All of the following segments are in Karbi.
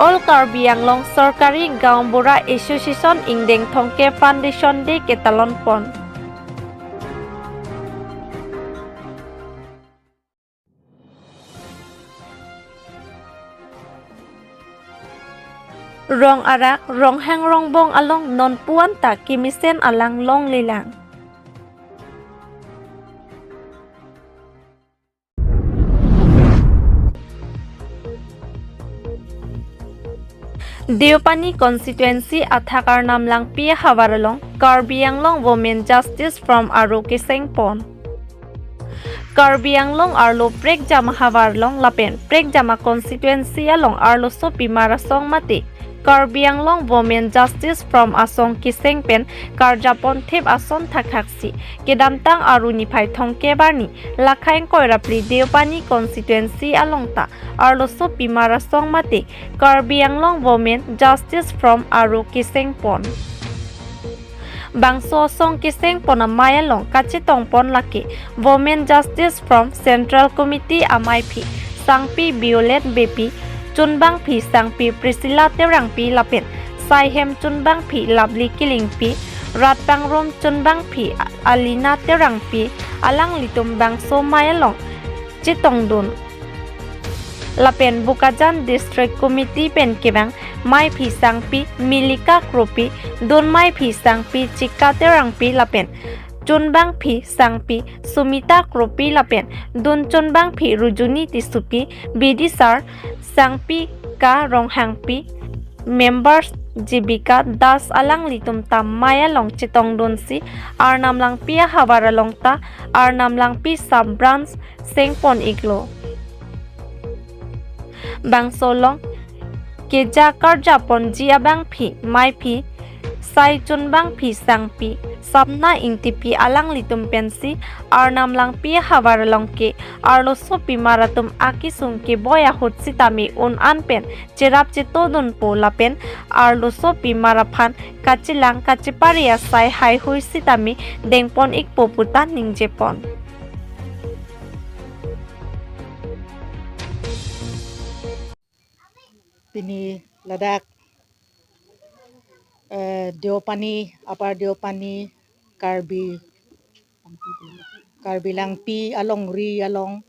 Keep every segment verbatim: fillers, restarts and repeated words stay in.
All Karbi Anglong Sorkari Gaonbura Association ingdeng thomkep Foundation Day ketalon pon. Rong arak, ronghang rongbong along non puan ta kemesen alang longlelang. Deopani constituency athak Arnam Langpi ahavar along Karbi Anglong Women Justice Forum aro keseng pon. Karbi Anglong arlo prekjam ahavar along lapen prekjam a constituency along arloso pimar asong mate Karbi Anglong Women Justice Forum asong keseng pen karjapon thip ason thakhaksi kedamtang Aru niphai thomkep arni lakhai ingkoi ra phli Deopani constituency along ta arloso pimar asong mate Karbi Anglong Women Justice Forum aro keseng pon. Bangso asong keseng pon amei along kachetong pon lake Women Justice Forum Central Committee ameiphi Sangpi Violet Beypi, chunbangphi Sangpi Priscilla Terangpi lapen saihem chunbangphi Lovely Killingpi, rat pangrum chunbangphi Alina Terangpi, alanglitum bangso amei along chetongdun. Lapen Bokajan District Committee pen kevang meiphi Sangpi Milika Kropi, dun meiphi Sangpi Chika Terangpi lapen chunbangphi Sangpi Sumita Kropi lapen dun chunbangphi Rujuni Tissopi, bidisar Sangpi Ka Ronghangpi, members Jibika Das alanglitum ta amei along chetongdunsi Arnam Langpi ahavar along ta Arnam Langpi sub branch seng pon iklo. Bangso along keja karjaponji abangphi meiphi sai chunbangphi Sangpi Sapna Ingtipi alanglitum pensi Arnam Langpi ahavar along ke arloso pimar atum akesung keboi ahut sitame un an pen cherap chetongdunpo lapen arloso pimar aphan kachelang kachepari asai haihui sitame dengpon ikpo puta ningjepon. Pini ladak, eh, Deopani, Upper Deopani, Karbi, Karbi Langpi alongri along,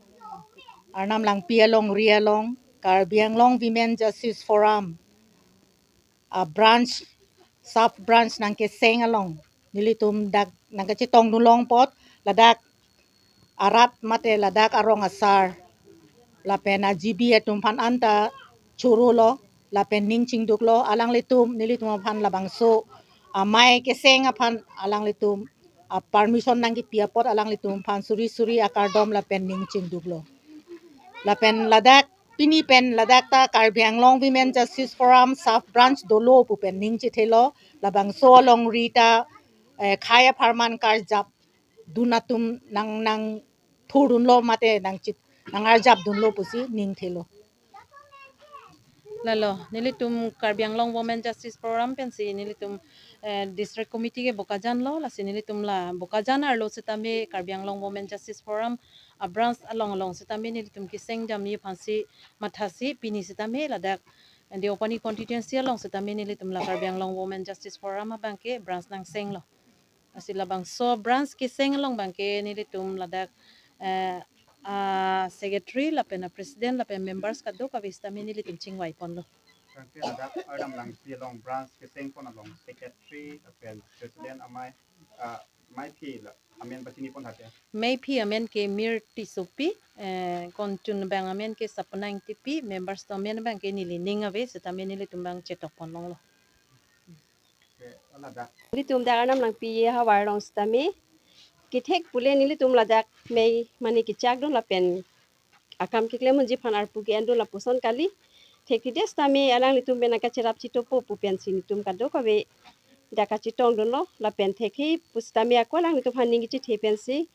Arnam Langpi alongri along, Karbi Anglong Women Justice Forum a branch, sub branch nangkeseng along nelitum dak nangkachetongdun long apot, ladak arat mate ladak arong asar lapen a-G B atum aphan anta choro lo, lapen ning chingduk lo, alanglitum nelitum aphan labangso amei keseng aphan alanglitum a-permission nangkipi apot alanglitum aphan suri suri akardom lapen ning chingduk lo. Lapen ladak pini pen ladak ta Karbi Anglong Women Justice Forum sub branch dolo pu pen ning chethelo, labangso alongri ta, eh, khei apharman karjapdun atum nang nangthurdunlo mate nangchit nangarjapdunlo pusi ning thelo. Lalo, nelitum Karbi Anglong Women Justice Forum pensi nelitum, eh, District Committee ke Bokajan lo, lasi nelitum la Bokajan arlo sitame Karbi Anglong Women Justice Forum a-branch along along sitame nelitum keseng jamji aphansi mathasi pini sitame ladak Deopani constituency along sitame nelitum la Karbi Anglong Women Justice Forum abangke branch nangseng lo. Lasi labangso branch keseng along abangke nelitum ladak, eh, a-secretary lapen a-president lapen members kadokave sitame nelitum chingvai ponlo. Tangte ladak Arnam Langpi along branch keseng pon along secretary lapen president amei, ah, meiphi la amen pachini pon hate. Meiphi amen ke Mir Tissopi, eh, konchunbang amen ke Sapna Ingtipi, members atum amen abangke neli ning ave sitame nelitum abang chetok pon longlo. Oke, ladak. Nelitum dak Arnam Langpi ahavar along sitame kethek pule nelitum ladak mei mane kechakdun lapen akam keklem unji aphan arpu ke-endun lapuson kali. Thekthedet sitame alanglitum pen nangkacherap chitopo pu pensi nelitum kadokave dak kachetongdunlo lapen thekthe pusitame ako alanglitum aphan ning kechethe pensi,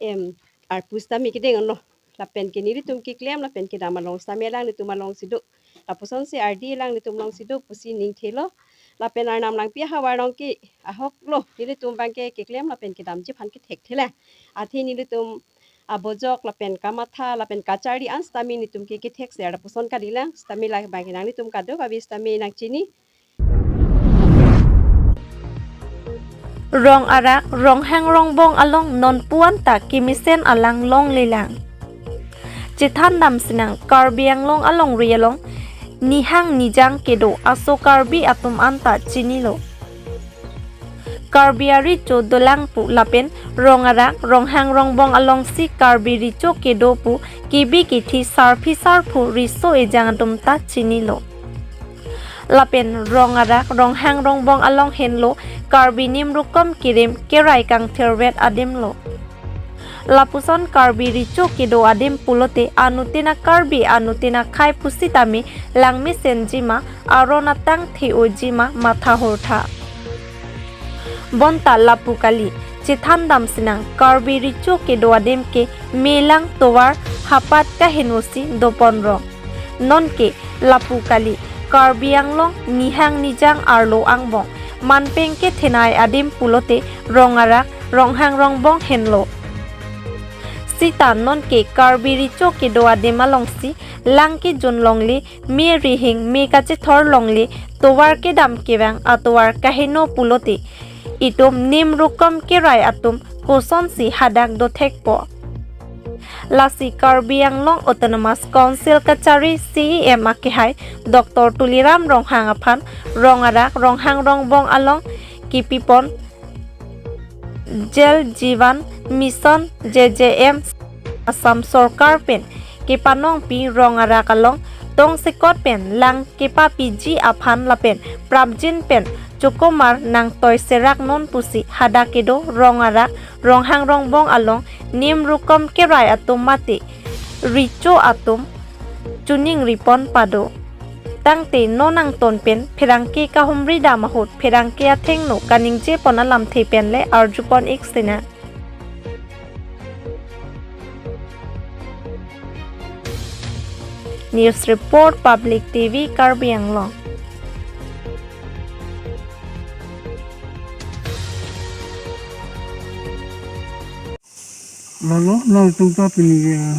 em, arpu sitame kedeng unlo. Lapen ke nelitum keklem lapen kedam along sitame alanglitum alongsi do. Lapusonsi ardi alanglitum alongsi do pusi ning thelo. Lapen Arnam Langpi ahavar along ke ahok lo, nelitum abangke keklem lapen kedamji aphan kethekthelang. Athe nelitum abojok lapen kamatha lapen kacharli an sitame netum ke kethek ser lapuson kalilang sitame labangke nanglitum kadokave sitame nangchini. Rong arak, ronghang rongbong along non puan ta kemesen alang longlelang. Chethan damsinang Karbi Anglong alongri along nihang nijang kedo aso Karbi atum anta chinilo. Karbi arecho dolang pu lapen rong arak, ronghang rongbong alongsi Karbi recho kedo pu kebi kethe sarpi sarpo riso ejang atum ta chinilo. Lapen rong arak, ronghang rongbong along henlo Karbi nim rukom kerem kerai kangthirvet adimlo. Lapuson Karbi recho kedo adim pulote anuttin a-Karbi anuttin akhei pusitame langmesenjima, aron atang the-ojima matha hurtha. Bonta lapu kali, chethan damsinang Karbi recho kedo adim ke melang tovar hapat kahenosi doponrong. Nonke lapu kali, Karbi Anglong nihang nijang arlo angbong manpeng kethenei adim pulote rong arak, ronghang rongbong henlo. Sita nonke Karbi recho kedo adim alongsi lang kejun longle, me rihing me kachethor longle, tovar kedam kevang atovar kaheno pulote itum nim rukom kerai atum kosonsi hadak dothekpo. Lasi Karbi Anglong Autonomous Council kachari C E M akehai Doctor Tuliram Ronghang aphan rong arak, ronghang rongbong along kepipon Jal Jeevan Mission, J J M, Assam Sorkar pen kepanongpi rong arak along tongsekot pen lang kepapiji aphan lapen prapjin pen chokomar nangtoi serak non pusi hadak kedo rong arak, ronghang rongbong along nim rukom kerai atum mate recho atum choningripon pado. Tangte non angton pen pherangke kahumri dam ahut pherangke athengno kaningjepon alamthe pen le arjupon iksinang. News Report, Public T V, Karbi Anglong. Lalo, nangtum ta pini, eh,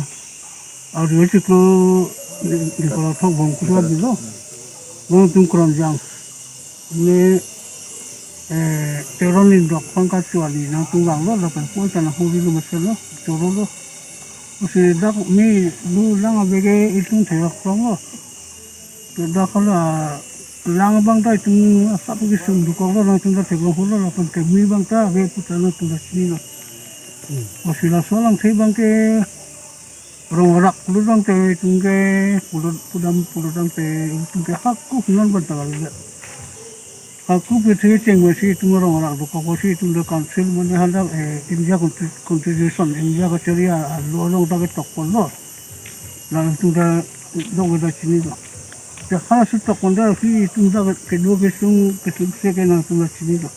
audio chiklo di, di kala thok bom kuda bilo. Nangtum kram jang. Ne, eh, teron ni dok pangkat suali nangtum vanglo, lapen pun sana huri lo maselo, choro lo. Usi dak mi lu lang abege itum thek rong lo. Dak hala lang abang ta itum asap kesung dukok lo, nangtum ta theklong holo, lapen kemi abang ta ave puta nangtum ta chinilo. Hmm. Usi laso alamthe abang ke rong arak pulo tangte itum ke pulo pudam pulo tangte itum ke hako non abang ta kali. Hako kethe cheng masi itum rong arak dukok pusi itum ta council mane hadak, eh, India consti-, constitution, India kachari a, a law along ta ketok ponlo. Latum ta dok ta chinilo. Ya, hala si tok pon ta si itum ta kedo kesung, kesungse ke nangtum ta chinilo.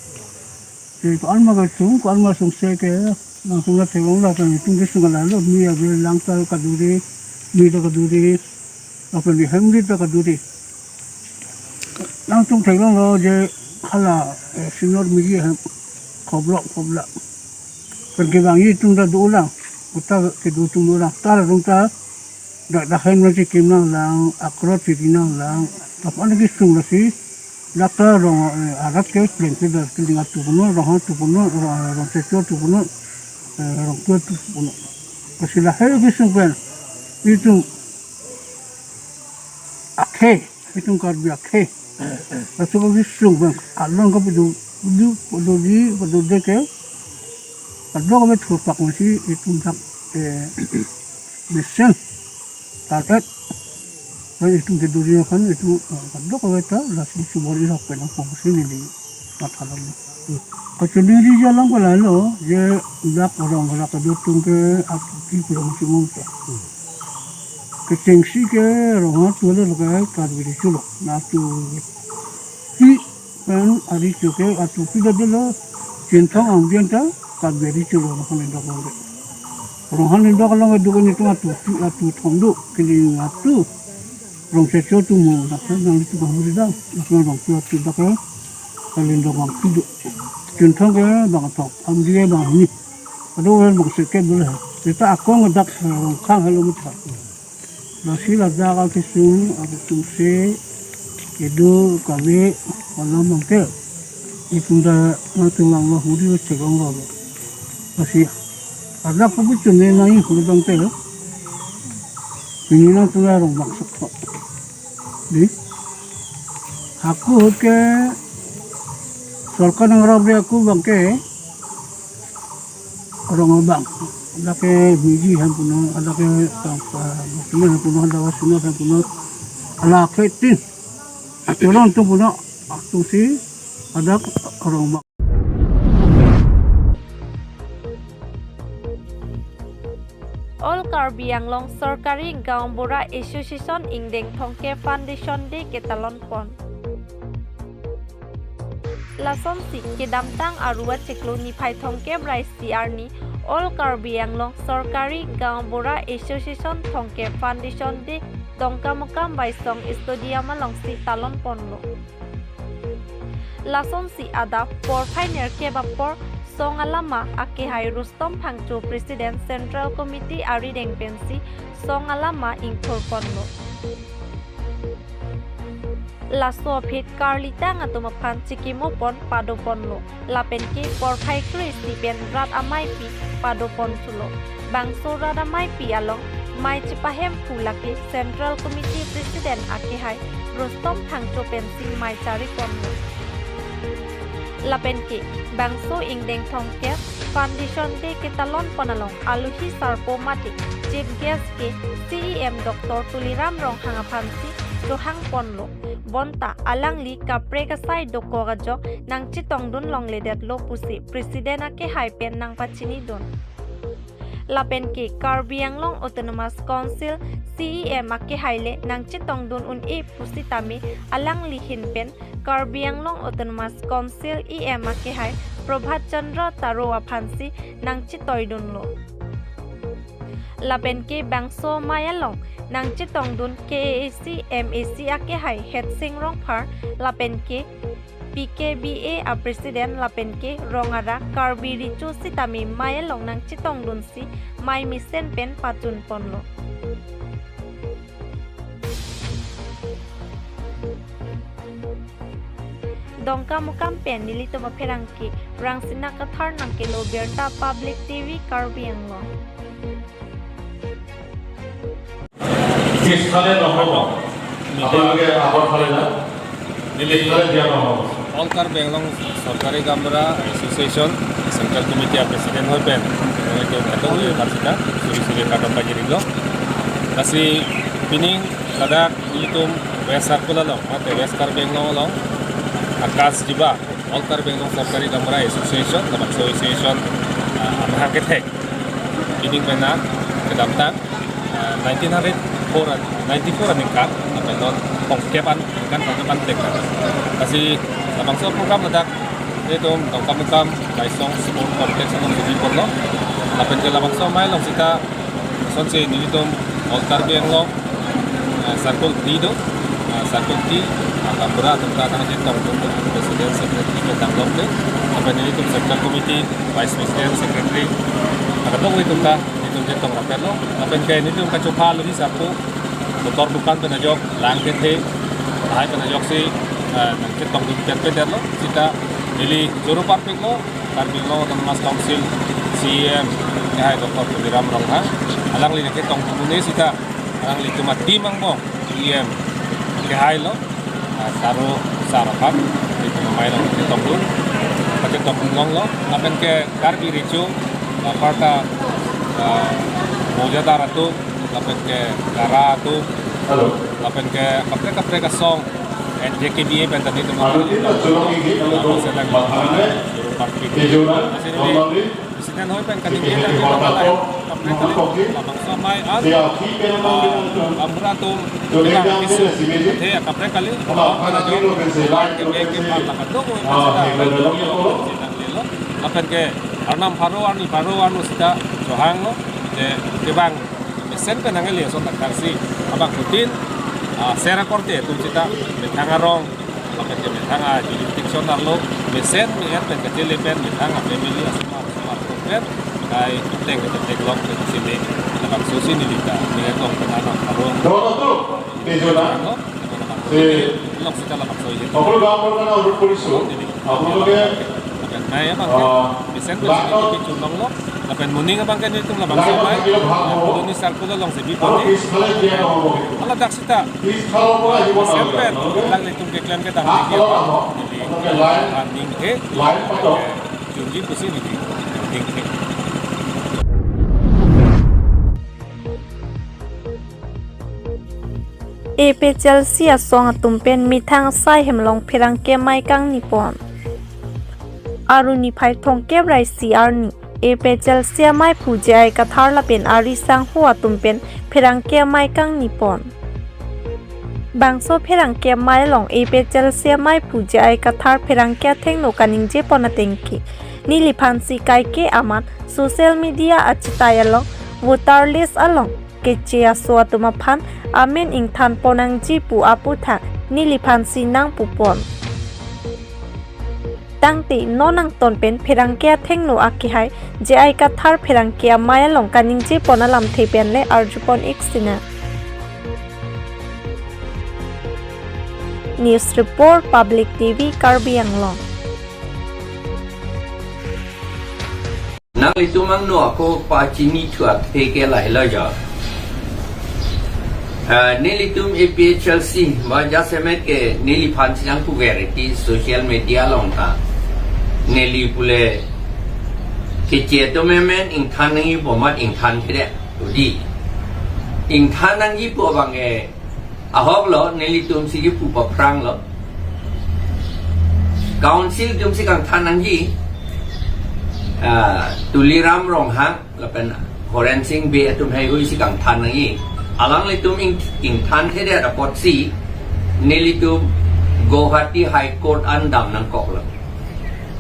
Ke ko-an ma kesung, ko-an ma sungse ke nangtum ta theklong lapen itum kesung lalo, mi ave lang ta kaduri, mi ta kaduri, lapen mi hem ri ta kaduri. Nangtum theklonglo je hala, eh, senior miji hem khoblo khobla. Pen kevangji atum ta dolang, uta kedo atum dolang, ta atum ta dak dak hem nangchikim nanglang, akrot chiri nanglang, lapen kesung lasi, dak ta rong, eh, arat ke pleng ke dak keling atu puno, rong atu puno, rong, rong checho atu puno, eh, rong tu atu puno. Lasi lahei kesung pen, itum akhei, itum Karbi akhei. Laso kesung pen, along ke padu, padu, padu di, padu de ke, padu kami thurpak masi itum dak, eh, mesen. Target. Lalu itum keduri kan itum, eh, kadokave ta lasi subor irap pen nangkong sini di mathalang. Kachini di jalan ko lalo, je dak rong arak kedo atum ke atuti pulang si mungke. Kechengsi ke rong atu lo ke Karbi recho lo. Natu ti pen ari choke atuti dodelo, Chinthong Amdi ta Karbi recho lo, Ronghan Lindok along ke. Ronghan Lindok along ke dukun itum atuti, atu thom do, keling atu. Rong checho atu mo, dak nangtum bahuri dam, dak rong tu atu dak, Lindok bang tu do. Chinthong ke bang thom, Amdi ke bang hini. Ado bang seket bule. Seta akong dak Rongkhang helo mutha. Lasi ladak akesung, akesung si, kedo kave, alam abangke. Itum ta nangtum lang lo, huri lo, chegong lo. Lasi, ladak kebuchun ne nang huri abangke. Pini nangtum la rong bang sok. Di? Ako ke, sorkar nangrap re ako abangke. Rong abang. Lake biji hem puno, lake tangka, bukme hem puno, lake suna hem puno, lake tin. Aturan tu puno, aku si, ada rong abang. All Karbi Anglong Sorkari Gaonbura Association ingdeng thomkep Foundation Day ketalon pon. Lasonsi kedamtang Aru achiklo niphai thomkep ra isi arni All Karbi Anglong Sorkari Gaonbura Association thomkep Foundation Day Dongkamukam Baisong Stadium alongsi talon ponlo. Lasonsi adap porphai nerkep apor Song Alama akehai Rustom Phangcho President Central Committee arideng pensi Song Alama ingthur ponlo. Laso aphi karlitang atum aphan chikimo pon pado ponlo. Lapen ke porphai kre-isi pen rat ameipi pado pon chulo. Bangso rat ameipi along mei chipahemphu lake Central Committee President akehai Rustom Phangcho pensi mei chari ponlo. Lapen ke bangso ingdeng thomkep Foundation Day ketalon pon along alohi sarpo mate Chief Guest ke C E M Doctor Tuliram Ronghang aphansi chohang ponlo. Bonta alangli kaprek asai dokok ajok nangchetongdun longledetlo pusi President akehai pen nangpachinidun. Lapen ke Karbi Anglong Autonomous Council C E M akehai le nangchetongdun un-e pusitame alangli ahin pen Karbi Anglong Autonomous Council E M akehai Prabhat Chandra Taro aphansi nangchetoidunlo. Lapen ke bangso mei along nangchetongdun K A A C M A C akehai Hetsing Rongphar lapen ke P K B A a President lapen ke rong ara Karbi Recho sitame mei along nangchetongdunsi mei mesen pen pachun ponlo. Dongkamukam pen nelitum apherangke Rangsina Kathar nangkelo birta Public T V Karbi Anglong. Tiskhale nohobo. আপোনালোকে আগৰ ফালে যাওক। Tiskhale দিয়া নহ'ব। All Karbi Anglong Sorkari Gaonbura Association Central Committee a President hoi pen, nelitum atum university suri suri kadom pajirilo. Lasi pining ladak nelitum West Circle along, mate West Karbi Anglong along, akas jiba, All Karbi Anglong Sorkari Gaonbura Association, labangso association, ah, amahang kethek. Pining pen na kedamtang, ah, nineteen hundred four an, ninety-four aningkan, lapen non thomkep an, ningkan thomkep an tek na. Lasi labangso program ladak, nelitum Dongkamukam Baisong Sport Complex along suji ponlo. Lapen ke labangso mei along sita, lasonsi nelitum All Karbi Anglong, ah, Circle three do, ah, Circle three, ah, gaonbura atum ta nangchetongdun, President, Secretary pen tanglo ke. Lapen nelitum Central Committee, Vice President, Secretary, ah, kadokave atum ta nelitum chetong rapetlo. Lapen ke nelitum kachopha alohi sarpo, motor dukan pen ajok lang kethe, lahai pen ajoksi, ah, nangchetongdun pet pet detlo. Sita neli joro parpiklo, Karbi Anglong Autonomous Council C E M akehai Doctor Tuliram Ronghang, alangli nangchetongdun un-e sita, alanglitum a-team angbong E M akehai lo, ah, Taro sir aphan, nelitum amei along nangchetongdun, nangchetongdun longlo, lapen ke Karbi Recho, aparta, ah, Mojadar atum, lapen ke Gara atum, Hello. Lapen ke kaprek kaprek asong, N J K B A pen tani teman. Anu kita tolong ini kalau Lalu saya lagi matang, juru parkir. Kejuran, Asli ini normally, President hoi pen kali kita ini kita kita makan apa? Kaprek kali, Kopi? Labangso amei an, Dia ki pen ah, ambil tu. Gaonbura atum, Jadi kita yang kisu. Ini sini. He, kaprek kali, Kalau kita anak jauh, ini lebih sehat, ke lebih bengke sehat. Pak, lakan dong, Ah, kita ini dalam kita itu. Kita lelo. Lapen ke arnam pharo arni pharo arno sita chohanglo. Ke, ke bang mesen pen nangkele ason tangkarsi. Abang putin, ah, sera korte atum sita methang arong, lapen ke methang a-jurisdiction arlo, mesen me-et pen kachele pen methang a-family asomar, asomar pen. Kai teng ke teng lok ke sini, labangso si neli ta, neli tong kena na arong. Dono tu, Tejona. Ano? Si Lok sita labangso ini. সকলো গাঁওবুঢ়াৰ কাৰণে অনুৰোধ কৰিছো, আপোনালোকে, Lapen mai abang, ah, Vincent ko sini kipi chunong lo. Lapen moning abang ke nelitum labangso lainot mai, থাকিলে ভাল হ'ব। Colony circle along si bi আৰু pati, পিছফালে দিয়া নহ'ব কিন্তু। Ala dak sita. পিছফালৰ পৰা আহিব নালাগে। Vincent pen, আপোনালোকে lang nelitum keklem kedam আগফালৰ পৰা আহক। Neli, আপোনালোকে লাইন, aning he, লাইন পাতক। Jumji pusi neli, aning he. A P H L C asong atum pen methang asai hem along pherangke amei kangni pon. Arni phai thomkep ra isi arni A P H L C amaiphu J I Kathar lapen ari sangho atum pen pherangke amei kangni pon. Bangso pherangke amei along A P H L C amaiphu J I Kathar pherangke athengno kaningje pon ateng ke, neliphan si kaike amat social media achitai along voter list along keche aso atum aphan amen ingthan pon nangji pu aputhak neliphan si nangpu pon. Tangte non angton pen pherangke athengno akehai J I Kathar pherangke amei along kaningje pon alamthe pen le arju pon ik sina. News report, Public T V, Karbi Anglong. Nanglitum angno ako pachini thu athe ke lahelo jo. Ah, nelitum A P H L C ba jasemet ke neliphan si nangpu verity social media along ta. Neli pule keche atum amen ingthan nangji pu amat ingthan thekthe. Udi. Ingthan nangji pu abang ke ahok lo, nelitum si kipu paphrang lo. Council atum si kangthan nangji, ah, Tuliram Ronghang lapen Horen Sing Bey atum heihui si kangthan nangji. Alanglitum ing, ingthan thekthe apotsi nelitum Guwahati High Court an dam nangkok lo.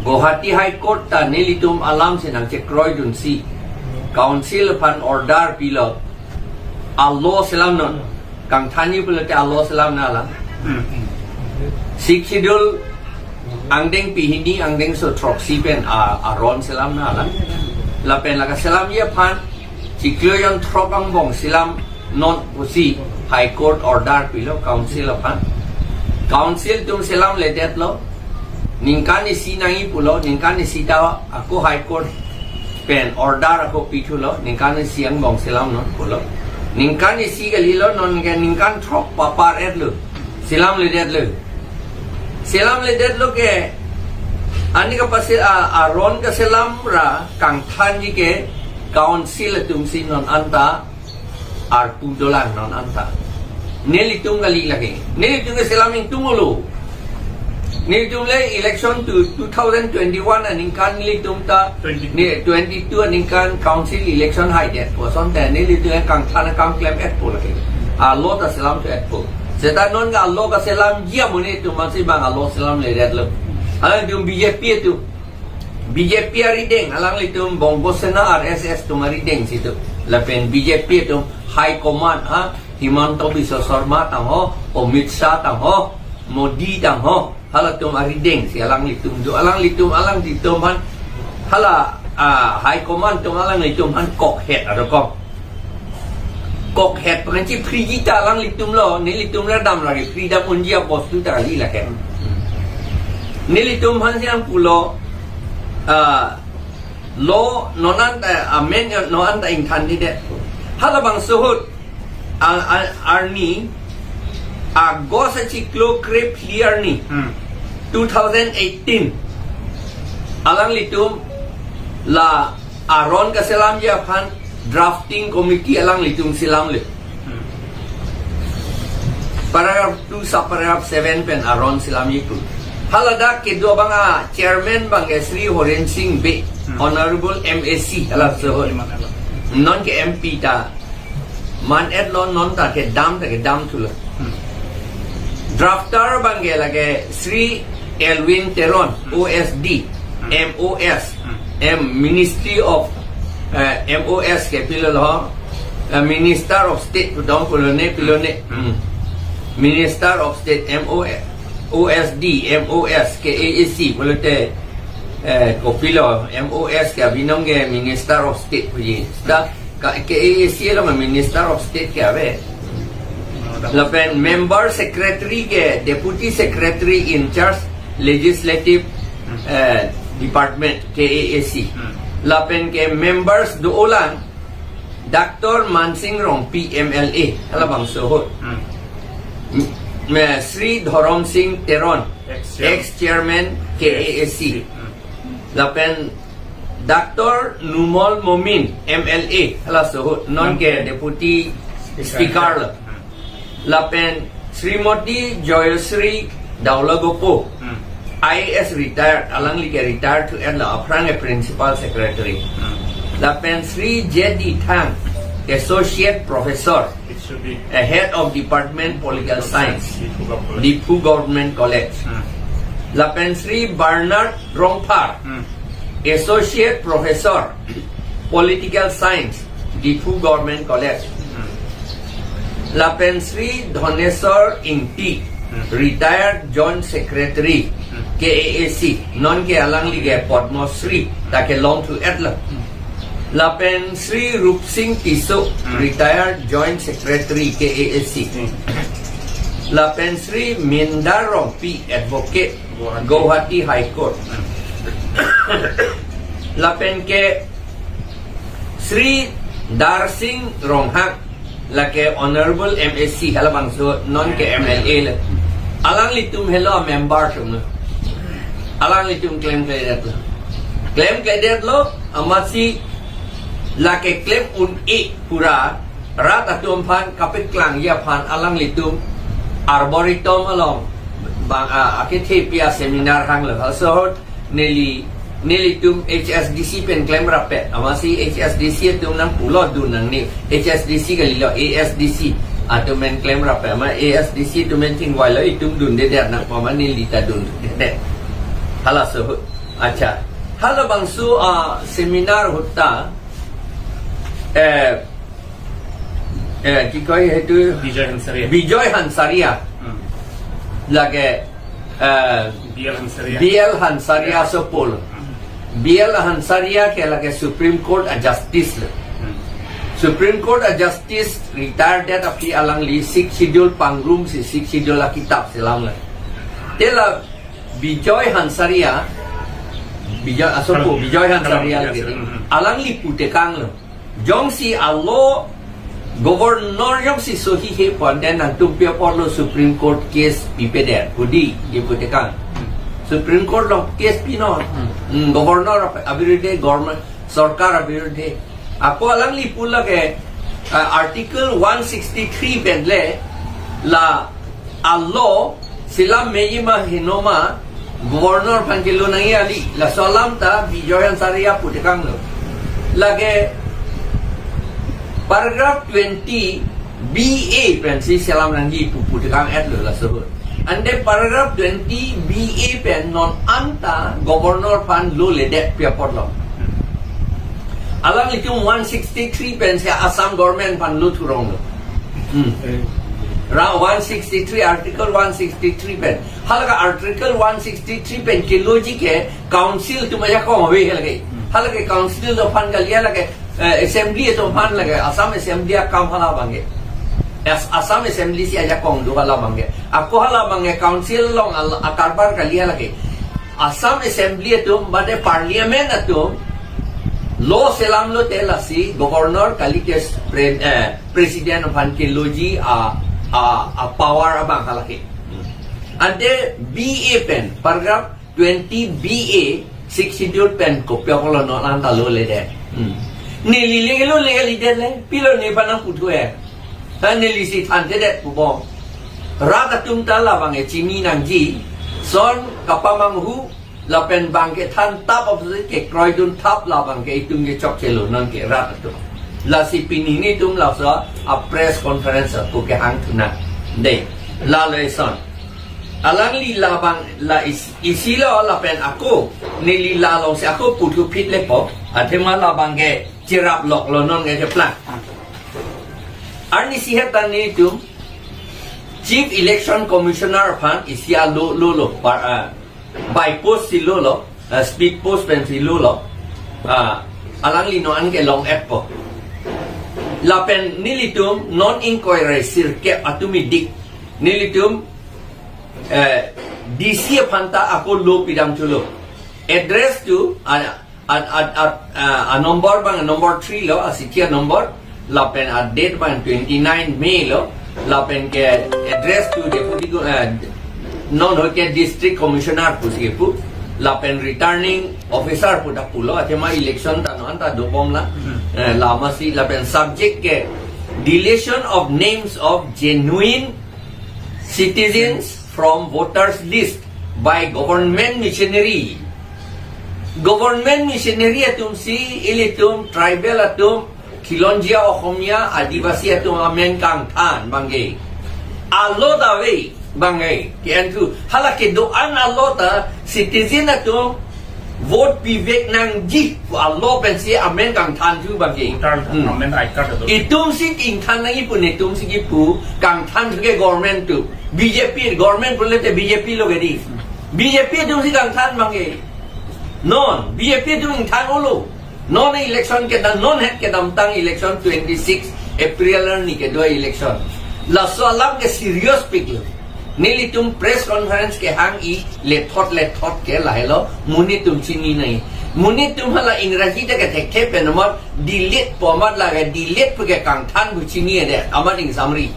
Guwahati High Court ta nelitum alam si nangchekroidunsi council aphan order pilo. Alo selam non. Kangthanji pulote alo selam na lang. Hmm. Sixth Schedule angdeng pehini angdengso throksi pen a, aron selam na lang. Lapen lake selamji aphan chiklo jon throk angbong selam non pusi High Court order pilo council aphan. Council atum selamledetlo. Ningkan isi nangji pulo, ningkan isi ta ako High Court pen order ako pithulo, ningkan isi angbong selam non pulo. Ningkan isi kalilo, non ke ningkan throk papar-etlo. Selamledetlo. Selamledetlo ke, ani kapase a, aron kaselam ra kangthanji ke council atum si non anta arpu dolang non anta. Nelitum kali lake. Nelitum ke selam ingtung olo. Nelitum le election to two thousand twenty-one aningkan nelitum ta, twenty-two. Ne twenty-two aningkan council election haidet. Puson te nelitum le kangthan kangklemet pu lake. Alo ta selamthuet pu. Seta non ke alo kaselamji amonit atum masi bang alo selamledetlo. Alanglitum B J P atum. B J P arideng, alanglitum Bongo Sena R S S atum arideng si tu. Lapen B J P atum High Command ha, Himanta Biswa Sarma tang ho, Amit Shah tang ho, Modi tang ho, halatum arideng si alanglitum do, alanglitum, alanglitum aphan, hala, ah, High Command atum alanglitum aphan kokhet arokom. Kokhet pengensi free ji ta alanglitum lo, nelitum le dam lake, free dam unji apostu ta kali lake. Nelitum aphan si nangpulo, ah, lo non anta, amen non anta ingthan thekthe. Halabangso ahut, a, a, arni, August achiklo krephli arni, Hmm. two thousand eighteen. Alanglitum la aron kaselamji aphan drafting committee alanglitum selamle. Hmm. Paragraph two, subparagraph seven pen aron selamji pu. Haladak kedo abang a chairman abang ke Shri Horen Sing Bey, Hmm. Honorable M A C, hala so. Non ke M P ta man-etlo, non ta kedam ta kedamthulo. Hmm. Drafter abang ke lake Shri Elwin Teron, Hmm. O S D, Hmm. M O S, Hmm. M Ministry of, eh, M O S ke pilolo, eh, Minister of State pudong pilone, pilone. Hmm. Hmm. Minister of State, M O S, O S D, M O S ke A A C pulote Eh, kopilo, M O S ke abinong ke Minister of State puji. Seta ka, K A A C along Minister of State ke ave. Lapen member secretary ke Deputy Secretary in charge Legislative, eh, Department, K A A C. Hmm. Lapen ke members do-olang Doctor Mansing Rongpi M L A, halabangso ahut. Hmm. M-, me Sri Dhorom Singh Teron, Ex-chairman. Ex-chairman K A A C. Hmm. Lapen Doctor Numal Momin M L A, halaso ahut, non ke Deputy Speaker. Speaker lo. Hmm. Lapen Srimati Joyasri Daulagopo, Hmm. I A S retired, alangli ke retired thu-etlo, aphrang ke Principal Secretary. Hmm. Lapen Sri J D Thang, Associate Professor, It should be a Head of Department Political Science, Diphu Government College. Diphu Government College. Hmm. Lapen Sri Bernard Rongphar, Hmm. Associate Professor, Political Science, Diphu Government College. Hmm. Lapen Sri Dhaneswar Ingti, Hmm. Retired Joint Secretary, Hmm. K A A C, non ke alangli ke Padma Shri ta kelong thu-etlo. Hmm. Lapen Sri Rupsing Tisso, Hmm. Retired Joint Secretary K A A C. Hmm. Lapen Sri Mindar Rongpi, Advocate, Guwahati. Guwahati High Court. Hmm. Lapen ke Sri Darsing Ronghang, lake Honorable M A C, halabangso non ke M L A lo. Alanglitum helo member atum lo. Alanglitum klemkledetlo. Klemkledetlo, amatsi lake klem un-e pura, rat atum aphan kapeklangji aphan alanglitum Arboretum along bang, ah, akethe pi a-seminar hanglo. Halaso ahut neli, nelitum H S D C pen klemrappet. Amatsi H S D C atum nangpulo dun nangne. H S D C kalilo, A S D C atum pen klemrappet. Amat A S D C atum pen chingvailo, itum dundedet nangpo, amat neli ta dundedet. Halaso ahut. Accha. Halabangso, ah, seminar ahut ta, eh, eh, ki koi hetu? Bijoy Hansaria. Bijoy Hansaria. Hmm. Lake, eh, B L Hansaria. B L Hansaria asopo lo. Hmm. B L Hansaria ke lake Supreme Court a-justice lo. Hmm. Supreme Court a-justice retired det aphi alangli Sixth Schedule pangrum si Sixth Schedule akitap selam lo. Te la Bijoy Hansaria, Bijoy asopo, Bijoy Hansaria lake. Hmm. Alangli putekanglo. Jongsi a-law governor jongsi sohi he pon, then nangtum pi aporlo Supreme Court case pipedet, pudi, ye putekang. Supreme Court along case pinon. Hmm. Hmm, governor ab-, abirudhe, government, sorkar abirudhe. Ako alangli pulo ke, ah, Article one sixty-three pen le, la a-law selam meji ma heno ma, governor aphan kelo nangji kali, laso alam ta Bijoy Hansaria putekanglo. Lake paragraph twenty B A pensi selam nangji pu putekang-etlo laso ahut. Ante paragraph twenty B A pen non anta governor aphan lo ledet pi aporlo. Alanglitum one sixty-three pensi Assam government aphan lo thuronglo. Hmm. Ra one sixty-three, Article one sixty-three pen. Halake Article one sixty-three pen keloji ke council atum ajakong ave halake. Halake council atum aphan kali, halake, eh, assembly atum aphan lake, Assam Assembly akam hala abangke. As-, Assam Assembly si ajakong do hala abangke. Ako hala abangke council along al-, akarbar kali halake. Assam Assembly atum, bade Parliament atum, law selam lote lasi governor kali ke pre-, eh, president aphan keloji a, a, a-power abang halake. Ante B A pen, paragraph twenty B A, Sixth Schedule pen kopi apotlo non anta lo ledet. Hmm. Neli le lo le ledet le, pilo nephan nangputhu-e. Ha, neli si thanthedet pubom. Rat atum ta labang e chini nangji, son kapamanghu, lapen bang kethan tap apotsi kekroidun thap labang ke itum ke chokchelo non ke rat atum. Lasi pini netum laso a-press conference ako kehang thunang. Dei, lalo eson. Alangli labang la is-, isi lo lapen ako, neli la alongsi ako puthu phit lepo, athema labang ke chirap loklo non ke cheplang. Arnisi het ta netum Chief Election Commissioner aphan isi a-law lo lo, par, ah, by post si lo lo, uh, speed post pensi lo lo. Uh, alangli non an ke long-etpo. Lapen nelitum non ingkoi ra sirkep atum idik. Nelitum, eh, D C aphan ta ako lo pidam thulo. Address to, uh, a, a, a, a, a number abang, number three lo, a chithi a number, lapen a date abang twenty-nine May lo, lapen ke address to Deputy Go-, eh, non ho ke District Commissioner pusi pu, lapen Returning Officer pu ta pulo, athema election ta non ta dobom la, eh, la masi, lapen subject ke deletion of names of genuine citizens from voters list by government missionary. Government missionary atum si ilitum tribal atum, Khilonjia Ohomia, Adivasi atum amen kangthan abang ke. Alo ta ave abang ke. Ke-en thu, hala kedo-an alo ta citizen atum vote pivek nangji pu alo pensi amen kangthan thu abang ke. Voter Hmm. amen I card atum. Itum si ingthan nangji pu, netum si kipu kangthan thu ke government atum. B J P government pulote B J P lo ke dei. B J P atum si kangthan abang ke. Non, B J P atum ingthan-olo. Non election kedam, non het kedamtang election twenty-six April arni kedo election. Laso alam ke serious pik lo. Nelitum press conference kehang-i lethot lethot ke lahelo, monit atum chini nai. Monit atum hala Ingraji ta ke thekthe pen amat delete pu amat lake delete pu ke kangthan pu chini ede, amat ingsamri.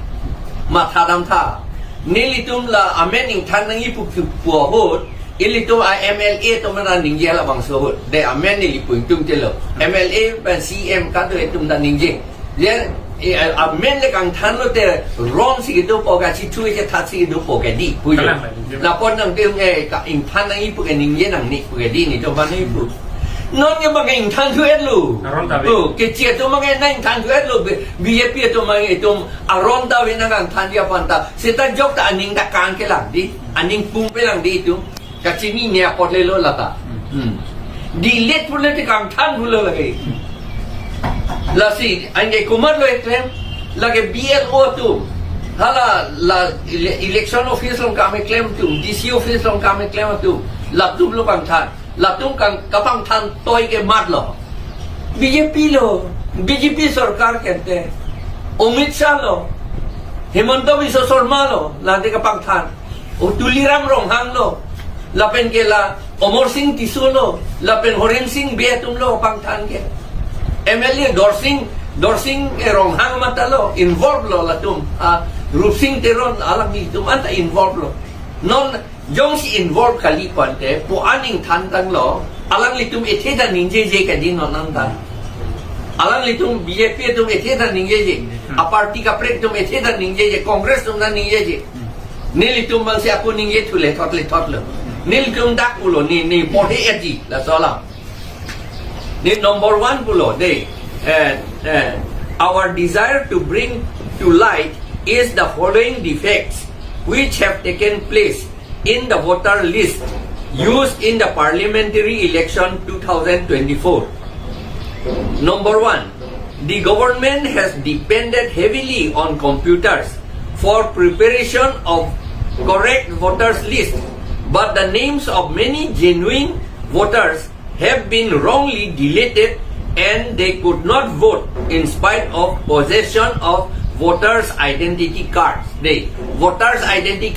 Matha dam tha. Nelitum la amen ingthan nangji pu pu ahut, ilitum a M L A atum ta ningje labangso ahut. De amen neli pu ingtung telo. M L A pen C M kado atum ta ningje. Je, eh, amen le kangthan lote ron si kedopo, kachethu kachethat si kedopo ke dei, pujo. Kalang la ningje. Lapu nangtum, eh, ka ingthan nangji pu ke ningje nangne pu ke dei, netum aphan nangji pu. Non ke abang ke ingthan thu-etlo. Aron ta ave. Oh, keche atum abang ke nang ingthan thu-etlo. B-, B J P atum abang ke itum aron ta ave nang kangthanji aphan ta. Seta jok ta aning ta kangkelang dei. Aning pungpelang dei itum. Kachinine apot lelo lata. Hmm. Delete pulote kangthan pulo lake. Lasi, anke komatlo eklem, lake B L O atum. Hala la ele-, election office along kam eklem atum, D C office along kam eklem atum. Latum lo kangthan. Latum kang kapangthan toi ke matlo. B J P lo, B J P sorkar kente. Amit Shah lo, Himanta Biswa Sarma lo, lade kapangthan. O Tuliram Ronghang lo, lapen ke la Amarsing Tisso lo, lapen Horensing Bey atum lo pangthan ke. M L A Dorsing, Dorsing, eh, Ronghang matha lo, involve lo latum. Ah, Rupsing Teron alanglitum anta involve lo. Non jongsi involve kali pu ante, pu an ingthan tanglo, alanglitum ethe ta ningjeje ke dei non anta. Alanglitum B J P atum ethe ta ningjeje. A party kaprek atum ethe ta ningjeje, Congress atum ta ningjeje. Nelitum abang si ako ningje thu lethot lethot lo. Nelitum dak pulo, ne, ne porhe-etji, laso alam. Ne number one pulo dei. Eh, eh, our desire to bring to light is the following defects which have taken place in the voter list used in the parliamentary election two thousand twenty-four. Number one, the government has depended heavily on computers for preparation of correct voters list, but the names of many genuine voters have been wrongly deleted and they could not vote in spite of possession of voters identity cards. Dei, voters identity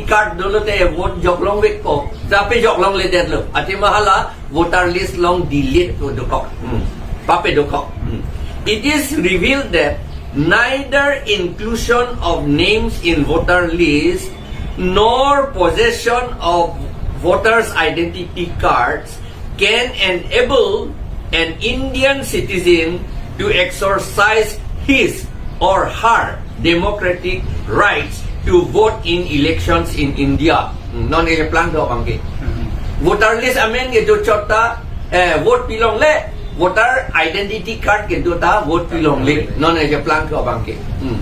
card dolo te vote joklongvekpo, ta pe joklongledetlo. Athema hala voter list along delete pu dokok. Hmm. Pape dokok. Hmm. It is revealed that neither inclusion of names in voter list nor possession of voters identity cards can enable an Indian citizen to exercise his or her democratic rights to vote in elections in India. Hmm, non keplang do abang ke. Hmm. Voter list amen kedo chot ta, eh, vote pilongle, voter identity card kedo ta vote pilongle. Non keplang do abang ke. Hmm.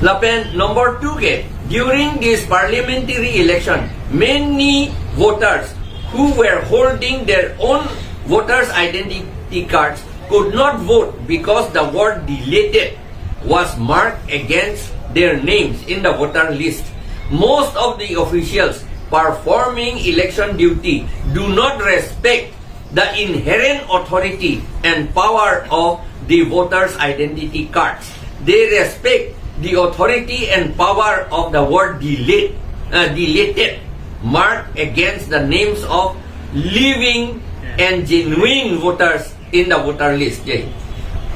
Lapen number two ke, during this parliamentary election, many voters who were holding their own voters identity cards could not vote because the word deleted was marked against their names in the voter list. Most of the officials performing election duty do not respect the inherent authority and power of the voters' identity cards. They respect the authority and power of the word delete, uh, deleted, marked against the names of living and genuine voters in the voter list. Jai.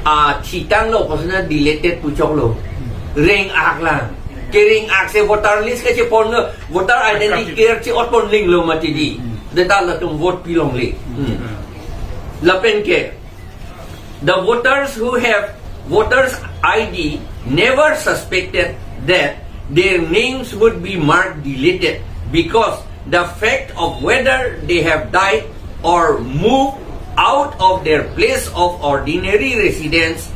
A thitang lo, personal deleted puchok lo. Reng ak lang. Kereng ak si voter list ke chepon lo. Voter identity card che-otpon ling lo mati di. Hmm. Deta latum vote pilongle. Hmm. Lapen ke, the voters who have voters I D never suspected that their names would be marked deleted because the fact of whether they have died or moved out of their place of ordinary residence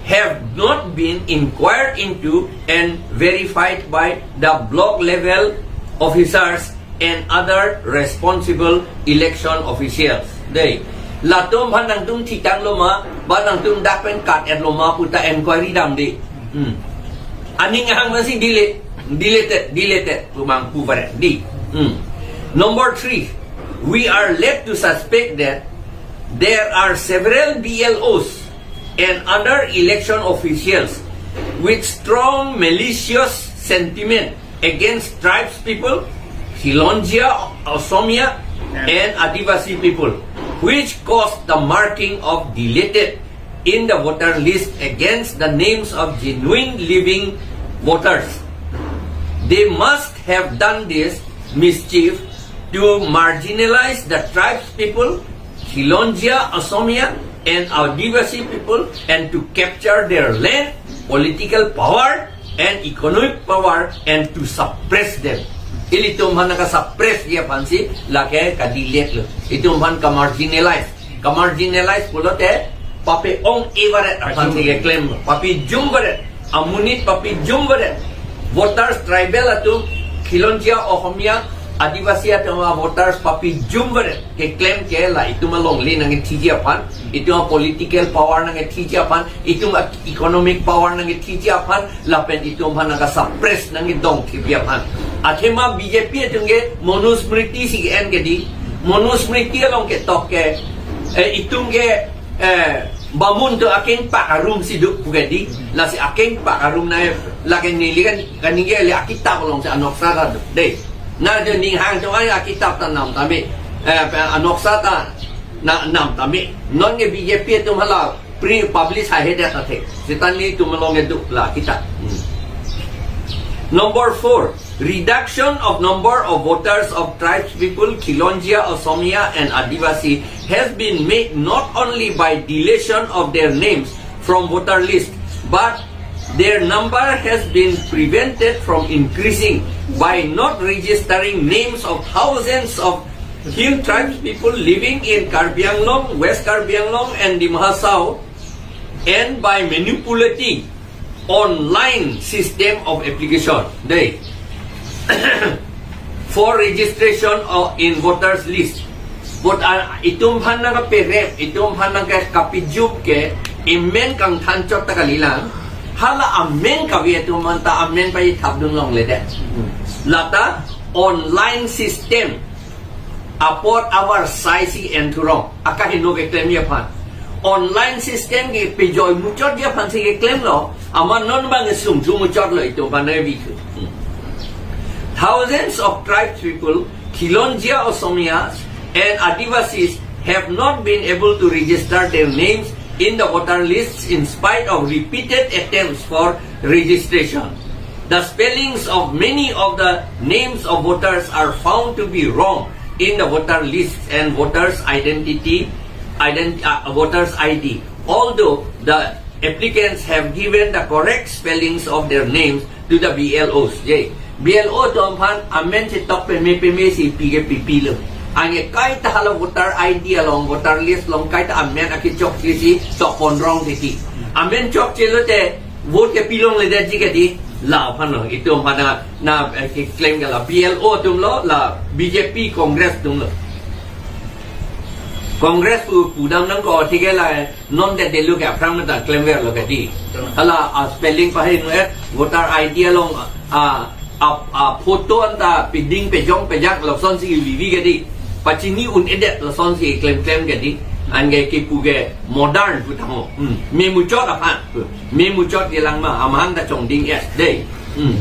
have not been inquired into and verified by the block level officers and other responsible election officials. Dei. Latum aphan nangtum thitang lo ma, ba nangtum dak pen kat et lo ma puta enquiry dam di. Hmm. Aning ahang masi delete, deleted, deleted, pumang pu pare di. Hmm. Number three, we are led to suspect that there are several B L Os and other election officials with strong malicious sentiment against tribes people, Khilonjia, Osomia, and Adivasi people, which caused the marking of deleted in the voter list against the names of genuine living voters. They must have done this mischief to marginalize the tribes people, Khilonjia, Osomia, and Adivasi people, and to capture their land, political power, and economic power, and to suppress them. Ilitum aphan ka-suppress ji aphan si lake ka-delete lo. Itum aphan ka-marginalize. Ka-marginalize pulote pape-ong-e varet aphan si keklem lo. Papijum varet. Amonit papijum varet. Voters tribal atum, Khilonjia, Osomia, Adivasi atum a-voters papijum varet. Keklem ke la itum alongle nangkethiji aphan, itum a-political power nangkethiji aphan, itum a-economic power nangkethiji aphan, lapen itum aphan nangka-suppress nangkedongthepi aphan. Athema B J P atum ke Manusmriti si ke-en ke di. Manusmriti along ketok ke, eh, itum ke, eh, bamun atum akengpak arum si do pu ke di. Lasi akengpak arum na lake neli kan, kaningje le akitap along si anoksa ta do. Dei. Na jo ning hang jo ai akitap ta nam tame. Eh, anoksa ta na nam tame. Non ke B J P atum hala pre-publish hai hedet athe. Seta nelitum along kedo la kita. Hmm. Number four, reduction of number of voters of tribes people, Khilonjia, Osomia, and Adivasi has been made not only by deletion of their names from voter list, but their number has been prevented from increasing by not registering names of thousands of Hill tribes people living in Karbi Anglong, West Karbi Anglong, and Dima Hasao, and by manipulating online system of application. Dei. For registration of in voters list. But, ah, itum aphan nangkaperep, itum aphan nangkapijum ke, amen kangthan chot ta kalilang, hala amen kave atum aphan ta amen pathapdun longledet. Lata online system apot avarsai si en thurong. Akaheno keklem ji aphan. Online system kepajoi muchot ji aphan si keklem lo. Amat non bang sum thu muchot lo itum aphan nangbi thu. Hmm. Thousands of tribes people, Khilonjia Osomias and Adivasis have not been able to register their names in the voter lists in spite of repeated attempts for registration. The spellings of many of the names of voters are found to be wrong in the voter lists and voters' identity, ident-, uh, voters' I D, although the applicants have given the correct spellings of their names to the B L Os. Je, B L O atum aphan amen chetok peme peme si pi ke pipi lo. Anke kaita hala voter I D along, voter list along kaita amen akechokche si tokpon rong titi. Amen chokche lote vote kepilongledetji ke di, la aphan lo, itum aphan na, na, eh, keklem ke la B L O atum lo, la B J P Congress atum lo. Congress pu pudam nangkok thik ke la, eh, non det det lo ke aphrang mata klemver lo ke di. Hala, ah, spelling pahingno-et, voter I D along, ah, a, a photo anta piding pejong pejak lasonsi vivi kedi. Pachini un-edet lasonsi klemklem kedi. Anke kipu ke modern pu tanglo. Hmm. Memuchot aphan. Memuchot kelang ma amahang ta chongding es dei. Hmm.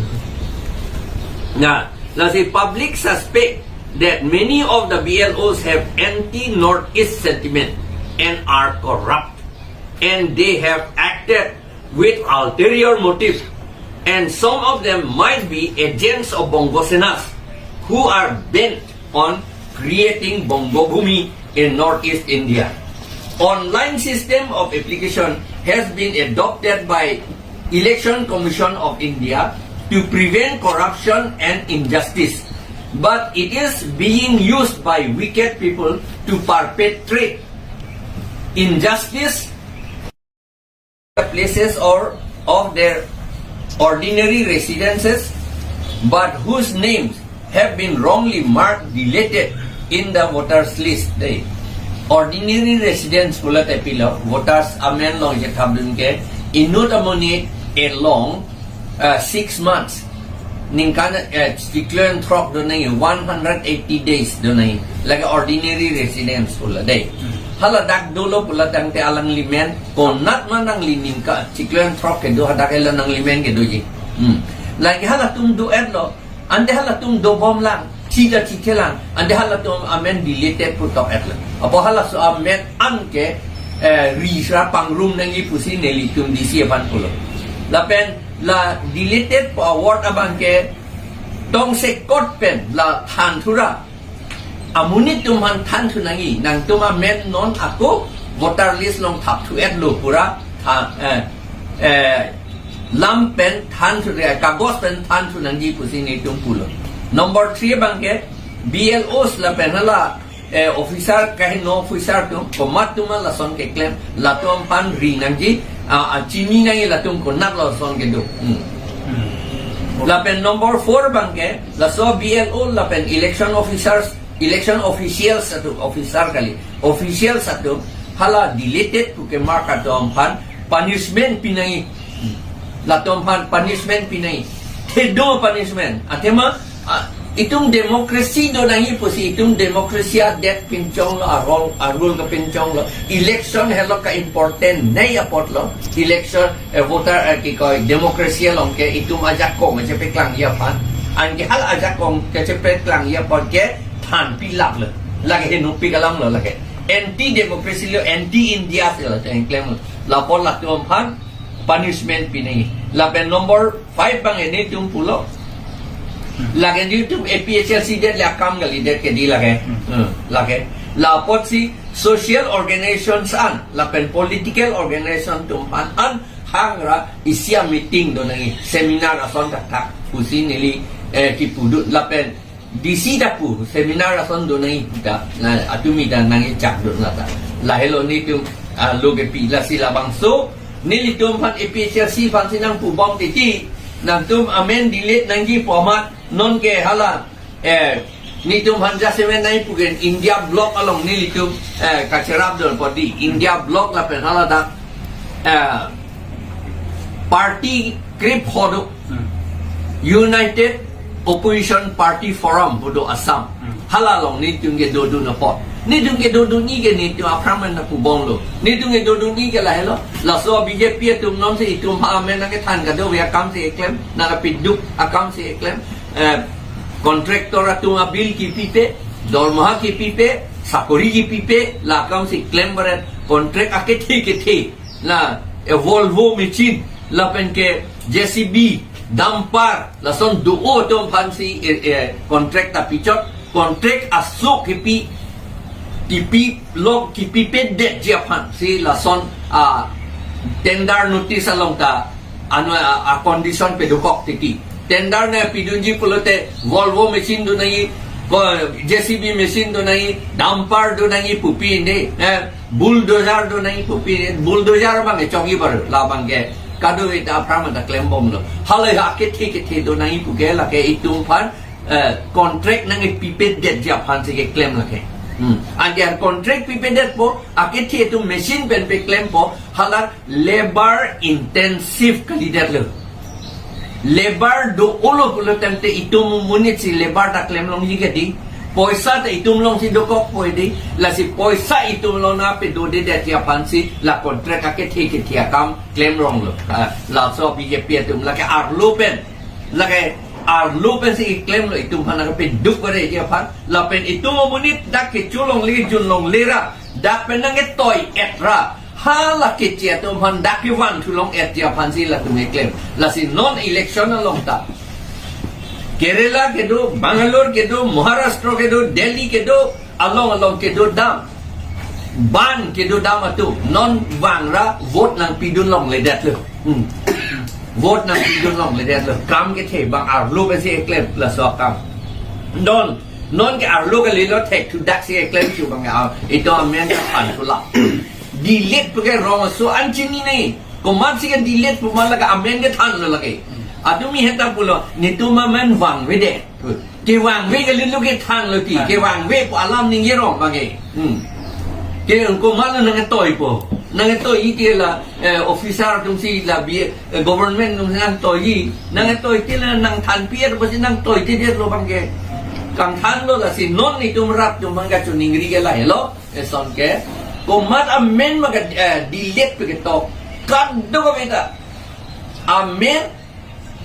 Na, lasi public suspect that many of the B L Os have anti-Northeast sentiment and are corrupt, and they have acted with ulterior motive, and some of them might be agents of Bongo Senas who are bent on creating Bongo Bhumi in Northeast India. Online system of application has been adopted by Election Commission of India to prevent corruption and injustice, but it is being used by wicked people to perpetrate injustice places or of their ordinary residences, but whose names have been wrongly marked deleted in the voters list. Dei, ordinary residence pulote pilo, voters amen along chethapdun ke inut amonit along, uh, six months, ningkan, eh, chiklo throk do nangji, one hundred eighty days do nangji. Lake ordinary residence pulo dei. Haladak dolo pulo tangte alangli men konat ma nangli ningkan chiklo throk kedo hadak elo nangli men kedoji. Hmm. Lake halatum do-etlo, ante halatum dobomlang, chida chithelang, ante halatum amen deleted pu tok-etlo. Apot halaso amen anke, eh, risra pangrum nangji pusi nelitum D C aphan pulo. Lapen la deleted pu award abangke tongsekot pen la thanthura amonit atum aphan thanthu nangji, nangtum amen non ako voter list along thapthu-etlo pura tha-, eh, eh, lam pen thanthu, eh, kagos pen thanthu nangji pusi nelitum pulo. Number three abangke B L Os lapen hala, eh, officer, kaheno officer atum, komat atum lason keklem, latum aphan ri nangji, ah, ah, chini nangji latum konat lason kedo. Hmm. Lapen number four abangke, laso B L O lapen election officers, election officials atum, officer kali, officials atum, hala deleted pu kemark atum aphan punishment pi nangji. Hmm. Latum aphan punishment pi nangji. Thedo punishment. Athema, ah, itum democracy do nangji pusi, itum democracy adet pinchonglo, arol, arul kepinchonglo. Election helo ka important nei apotlo. Election, eh, voter, eh, kikoi, democracy along ke itum ajakong kachepaklangji aphan. Anke hala ajakong kachepaklangji aphan ke thanpi laklo. Lake henopik alamlo lake. Anti democracy lo, anti India si lo, tengklem lo. Lapot latum aphan punishment pi nangji. Lapen number five abang nelitum pulo. Lake nelitum A P H L C det le akam kalidet kedi lake. Hmm. Hmm, lake. Lapotsi social organizations an, lapen political organization atum aphan an hangra isi a-meeting do nangji, seminar ason thakthak pusi neli, eh, kipudun lapen D C ta pu seminar ason do nangji ta, na atumi ta nangkechakdun lata. Lahelo nelitum, ah, lo kepi lasi labangso nelitum aphan A P H L C aphansi nangpubom titi, nangtum amen delete nangji pu amat nonke hala, eh, nelitum aphan jasemen nangji pu ke India Bloc along nelitum, eh, kacherapdun apot dei, India Bloc lapen haladak, eh, party krepho do. Hmm. United Opposition Party Forum pu do Assam. Hmm. Hala along nelitum kedodun apot. Nelitum kedodunji ke nelitum aphrang pen nangpubomlo. Nelitum kedodunji ke lahelo. Laso B J P atum nonsi itum aphan amen nangkethan kadokave akamsi keklem, nangkepiduk akamsi keklem. Eh, contractor atum a-bill kipipe, dormoha kipipe, sakori kipipe, la akamsi klem baret, contract akethe kethe. La, eh, Volvo machine, lapen ke J C B, dumper, lason do-o atum aphansi, eh, eh, contract ta pichot, contract asok kipi, kipi lok kipipedetji aphansi lason, ah, tender notice along ta, ano, ah, ah, condition pedokok titi. Tender nangpidunji pulote Volvo machine do nangji, ko, J C B machine do nangji, dumper do nangji pupi inde, eh, bulldozer do nangji pupi inde, bulldozer abang echokji baru, labang ke kadokave ta aphrang ta klembomlo. Halahei akethe kethe do nangji pu ke lake itum aphan, eh, contract nangkipipedetji aphansi keklem lake. Hmm. Anke contract pipedetpo, akethe atum machine pen peklempo, hala labor intensive kalidetlo. Labour do-olo pulo tangte itum monit si labour ta klemlongji ke dei. Poisa ta itum along si dokok po dei. Lasi poisa itum along nangpadodedet aphansi la contract akethe kethe akam klemlonglo. Ah, laso B J P atum lake arlo pen. Lake arlo pensi klemlo itum aphan nangpaduk kore ji aphan. Lapen itum monit dak kecholongle junlongle ra. Dak pen nangketoi-et ra. Hala keche atum aphan dak kevang thulong-et ji aphansi latum keklem. Lasi non election along ta Kerala kedo, Bangalore kedo, Maharashtra kedo, Delhi kedo, along along kedo dam. Ban kedo dam atum. Non vangra vote nangpidun longledetlo. Hmm. Vote nangpidun longledetlo. Kam kethe abang arlo pensi keklem laso akam. Non, non ke arlo kalilo thek thudak si keklem chu abang ya. Itum amen kethan thulak. Delete pu ke rong aso an chinine. Komatsi ke delete pu ma lake amen kethanlo lake. Adumi heta pulo, netum amen vangvedet. Kevangve kalilo kethanlo ti, kevangve pu alam ningje rong abang ke. Hmm. Ke komatlo nangketoi po. Nangketoi ke la, eh, officer atumsi la bi, eh, government atumsi nangketoi. Nangketoi ke la nangthanpi-et pusi nangtoitedetlo abang ke. Kangthanlo lasi non itum rat atum abang kachiningri ke lahelo. Eson ke, komat amen ma ke, eh, delete pu ketok. Kadokave ta. Amen,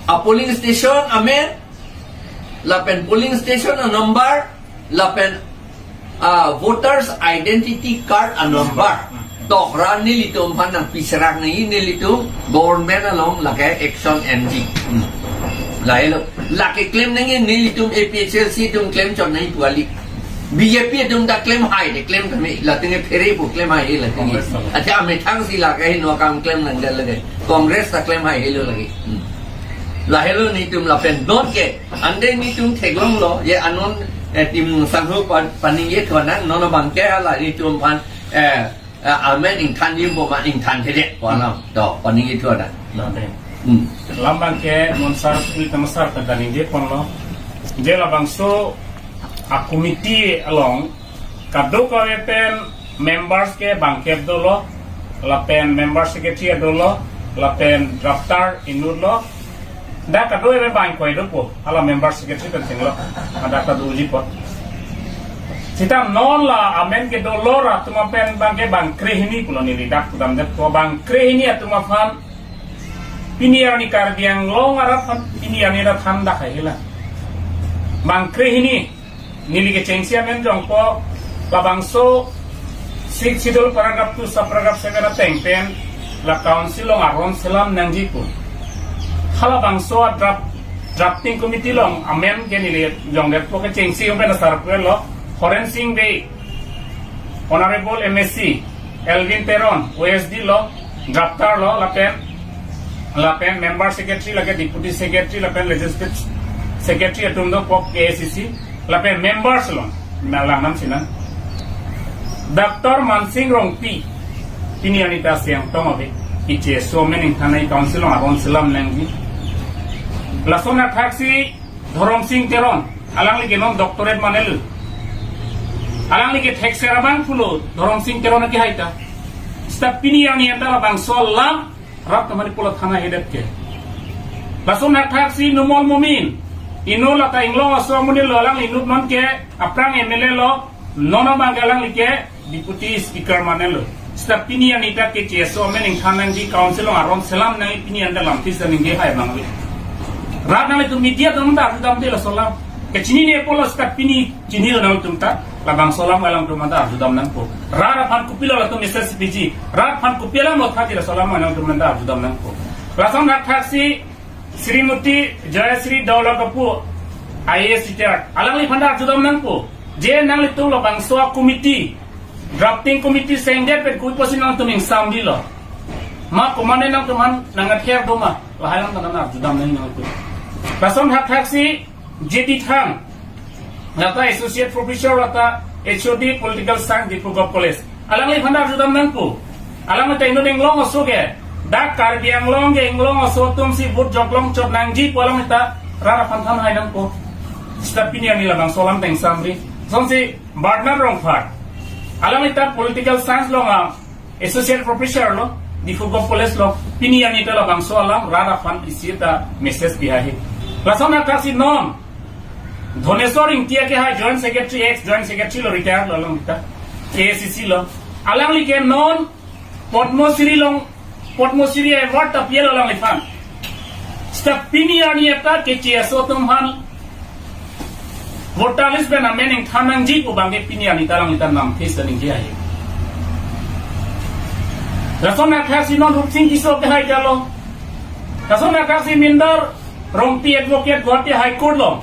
a polling station amen, lapen polling station a number, lapen, ah, voters identity card a number. Tokra nelitum aphan nangpiserak nangji, nelitum government along lake action enji. Hmm. Lahelo, lake klem nangji nelitum A P H L C atum klem chot nangji pu kali. B J P atum ta klem haide, klem kami, latum ke phere pu klem hai latum. Congress ta. Acha amethang si lake heno akam klem nangdet lake. Congress ta klem haihelo lake. Hmm. Lahelo netum lapen non ke, ante netum theklonglo, je anon, eh, tim sangho pan, paningje thonang, non abang ke hala netum aphan, eh, eh, amen ingthan jimpo ma ingthanthedet pu alam. To, paningje thonang. Late. Hmm. Lam abang ke non sar, uli tama sar ta ningjeponlo. Je labangso a committee along kadokave pen members ke bangkep dolo, lapen member secretary dolo, lapen drafter inutlo. Dak kadokave pen bang ingkoi dopo, hala member secretary pen chenglo. Dak ta doji apot. Seta non la amen kedolo ra atum pen abang ke bang krehini pulo neli dak pudamdet po, bang krehini atum aphan pini arni Karbi Anglong arat aphan pini arni rat than dak hai hela. Bang krehini neli kechengsi amen jongpo, labangso Sixth Schedule paragraph two subparagraph seven ateng pen la council along aron selam nangji pu. Halabangso a draft, drafting committee along amen ke neli jongdetpo, kechengsi amen asar pulo Horen Sing Bey, Honorable M A C Elwin Teron, O S D lo, drafter lo, lapen, lapen member secretary, lake deputy secretary, lapen legislative secretary atum dokok K A C C, lapen members lo, nanglang nam sinan. Doctor Mansing Rongpi, pini arni ta Siang tong ave, iche so mening thanai council along aron selam nangji. Lason athaksi Dhorom Sing Teron, alangli ke non doctorate manel. Alangli ke thekser abang pulo, Dhorom Sing Teron ke hai ta. Seta pini arni anta labangso alam, rat atum aphan pulo thana hedet ke. Lason athaksi Numal Momin, inut lata Inglong aso amonit lo, alangli inut non ke aphrang M L A lo, non abang ke alangli ke Deputy Speaker manelo. Seta pini arni ta keche so amen ingthan nangji, council along aron selam nangji, pini anta lamtis ningje hai abang ave. Rat nanglitum media atum ta arjudamde laso alam. Kechinine pulo seta pini chinilo nanglitum ta, labangso alam alangtum ta arjudam nangpo. Rat aphan kopilo latum message piji, rat aphan kopi alam lo thakji, laso alam alangtum ta arjudam nangpo. Lason athaksi Srimati Jayashree Dollakapu, I A S retired. Alangliphan ta arjudam nangpo. Je nanglitum labangso a committee, drafting committee sengdet pen koi pusi nangtum ingsamrilo. Ma komatne nangtum aphan nangkether do ma, lahai alam ta nang arjudam nang nangtum. Lason athaksi J D Thang, lata Associate Professor, lata H O D Political Science, Diphu Govt College. Alangliphan ta arjudam nangpo. Alangli ta inut Inglong aso ke. Dak Karbi Anglong ke Inglong aso atumsi vote joklong chot nangji pu alangli ta rat aphan than hai nangpo. Seta pini arni labangso alam ta ingsamri. Lasonsi Bernard Rongphar, alangli ta Political Science along a Associate Professor lo. Diphu Govt College along, pini arni ta labangso alam rat aphan isi ta message pihai. Lason athaksi non Dhoneswar Ingti akehai Joint Secretary, ex Joint Secretary lo, retired lo along ta, A I C C lo. Alangli ke non Padma Shri along, Padma Shri award ta pielo alangliphan. Seta pini arni ta Keche aso atum aphan voter list pen amen ingthan nangji pu abangke pini arni ta alangli ta nam face ta ningje ahe. Lason athaksi non Rupsing Tisso akehai ta lo. Lason athaksi Mindar Rongpi advocate Guwahati High Court lo.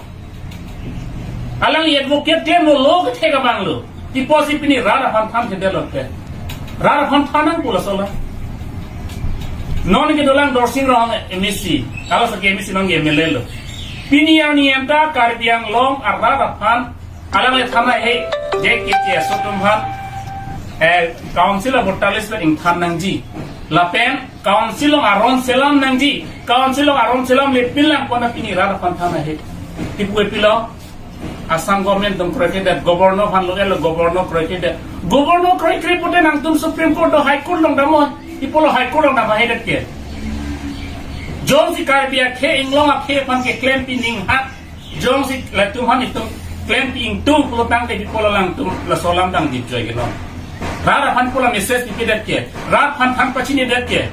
Alangli advocate klem lo, lo kethek abang lo. Ipo si pini rat aphan than kethek lo te. Rat aphan than nang pu laso lo. Non ke dolang Dorsing Ronghang M A C. Kalau sa ke M A C non ke M L A lo. Pini arni anta Karbi Anglong arat aphan alangli than ahe, je Keche aso atum aphan, eh, council a voter list pen ingthan nangji. Lapen council along aron selam nangji. Council along aron selamle pinlang pon ta pini rat aphan than ahe. Tipu epilo, Assam government atum kroikredet, governor aphan lo elo, governor kroikredet. Governor kroikre pute nangtum Supreme Court do High Court along damnon, ipo lo High Court along dam ahedet ke. Jongsi Karbi akhei, Anglong akhei aphan keklem pining hat, jongsi latum aphan itum klem pi ingtung pulo tangte ipo lo alangtum laso alam dang dip joi ke non. Rat aphan pu la message pipedet ke, rat aphan than pachinidet ke.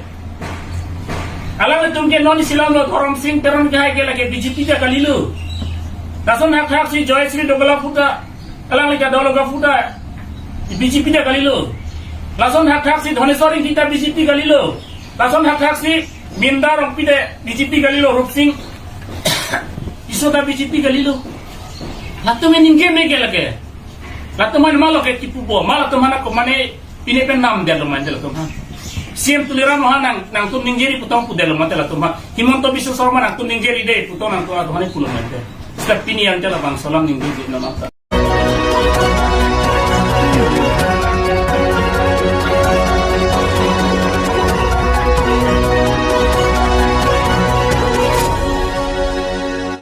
Alanglitum ke non isi alam lo, Dhorom Sing Teron akehai ke lake B J P ta kalilo. Lason hakthaksi Joysri Douglas aphu ta, alangli ta Douglas aphu ta B J P ta kalilo. Lason hakthaksi Dhoneswar Ingti ta B J P kalilo. Lason hakthaksi Mindar Rongpi ta B J P kalilo, Rupsing Tisso ta B J P kalilo. Latum ningje me ke lake. Latum aphan ma lo ke kipu bo, ma latum aphan ako mane pine pen namdet lo mane latum aphan. C M Tuliram aphan nang, nangtum ningjeri putong pudet lo mane latum aphan. Himanta Biswa Sarma nangtum ningjeri de putong nangtum atum aphan pulo mane. Seta pini anta labangso alam ningje non anta.